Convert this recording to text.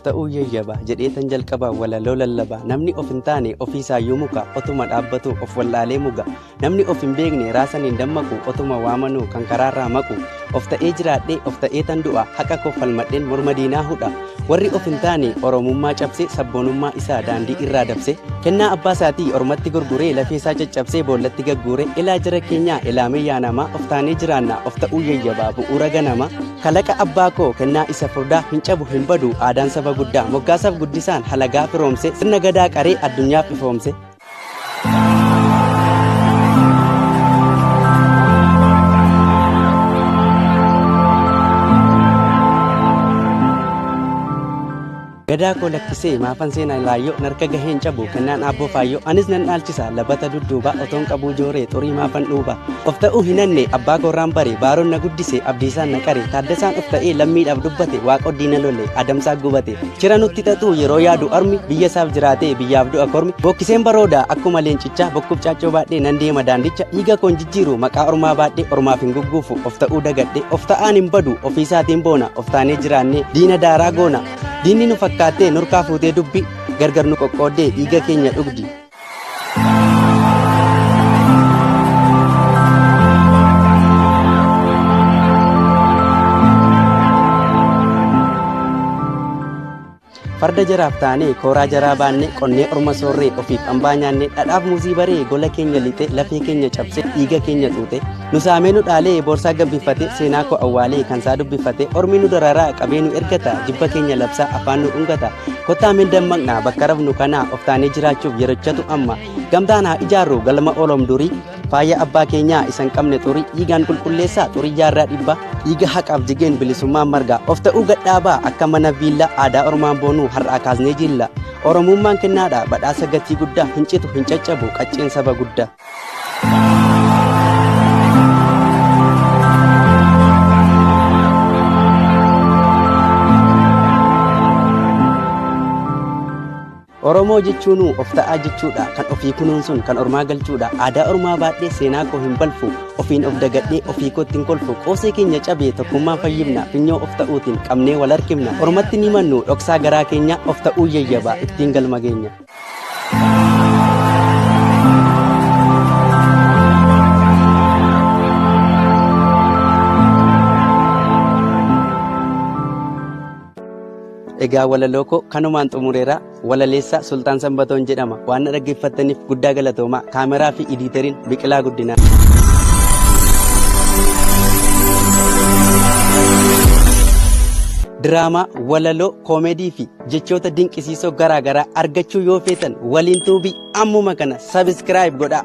Of ta'uu yayyaba jedheetan jalqaba walaloo lallaba. Namni of hin taane ofiisaayyuu muka, otuma dhaabbatu of wallaalee muga. Namni of hin beekne raasan hin dammaqu, otuma waamanuu kan karaarraa maqu. Of ta'ee jiraadhee of ta'eetan du'a, haqa koo falmadheen morma diinaa hudha. Warri of hin taane Oromummaa cabse, sabboonummaa isaa daandii irraa dabse. Kennaa abbaa isaatii ormatti gurguree, lafee isaa caccabsee boollatti gagguure. Ilaa jara keenyaa, ilaamee yaa namaa, of taanee jiraanna, of ta'uu yayyabaa bu'uura ganama. Kalaqa abbaa koo kennaa isa furdaa, hin cabu hin badu aadaan saba guddaa. Moggaasaaf guddisaan halagaa firoomse, sirna gadaa qaree addunyaaf ifoomse. Gadaa koo lakkisee maafan seenaa laayyoo, narka gaheen cabu kennaan aabboo faayyoo. Anis nan dhaalchisa labata dudduuba, otoon qabuu jooree xurii maafan dhuuba. Of ta'uu hin hanne abbaa koorraan bare, baaroon na guddise abdiisaan na qare. Taaddasaan of ta'ee lammiidhaaf dubbate, waaqa diina lole adamsaa gubate. Shira nutti xaxuu yeroo yaadu armi, biyya isaaf jiraatee biyyaaf du'a kormi. Bokkiseen barooda akkuma leencichaa, bokkuuf caaccoo baadhee nan deema daandicha. Dhiiga koon jijjiiru maqaa ormaa baadhee, ormaaf hin gugguufu of ta'uu dagadhe. Of ta'aan hin badu ofiisaatiin boona, of taanee jiraannee diina daaraa goona. Diinni nu fakkaattee nurkaa fuutee dubbi, gargar nu qoqqooddee dhiiga keenya dhugdi. Farda jaraaf taanee kooraa jaraa baanne, qonnee orma soorree ofiif hambaa nyaanne. Dhadhaaf muuzii baree gola keenya lixe, lafee keenya cabse dhiiga keenya xuute. Nu saamee nu dhaalee boorsaa gabbifate, seenaa koo awwaalee kan isaa dubbifate. Ormi nu dararaa qabee nu ergata, jibba keenya labsaa afaan nu dhungata. Kottaa min dammaqnaa bakka rafnu kanaa, of taanee jiraachuuf yerochatu amma. Gamtaan haa ijaarru galma oolom durii, faaya abbaa keenyaa isan qabne xurii. Dhiigaan qulqulleessaa xurii jaarraa 100, dhiiga haqaaf jigeen bilisummaan marga. Of ta'uu gadhaabaa akka mana viillaa, aadaa ormaan boonuu har'aa kaasnee jilla. Oromummaan kennaadha badhaasa gatii guddaa, hin citu hin caccabu qacceen saba guddaa. Oromoo jechuun of ta'aa jechuudha. Kan ofii kunuunsuun kan ormaa galchuudha. Aadaa ormaa baadhee seenaa koo hin balfu. Ofiin of dagadhee ofii kootti hin kolfu. Qoosee keenya cabee tokkummaan fayyifna. Finyoo of ta'uutiin qabnee wal harkifna. Ormatti ni mannu dhoksaa garaa keenya, of ta'uu yayyaba ittiin galma geenya. Egaa walaloo koo kanumaan xumureera. Walaleessaa Sultaan Sanbatoon jedhama. Waan na dhaggeeffattaniif guddaa galatoomaa. Kaameraa fi idiiteriin Biqilaa Guddinaa. Diraamaa, walaloo, koomedii fi jechoota dinqisiisoo garaa garaa argachuu yoo feetan, Waliin Tuubii ammuma kana subscribe godhaa.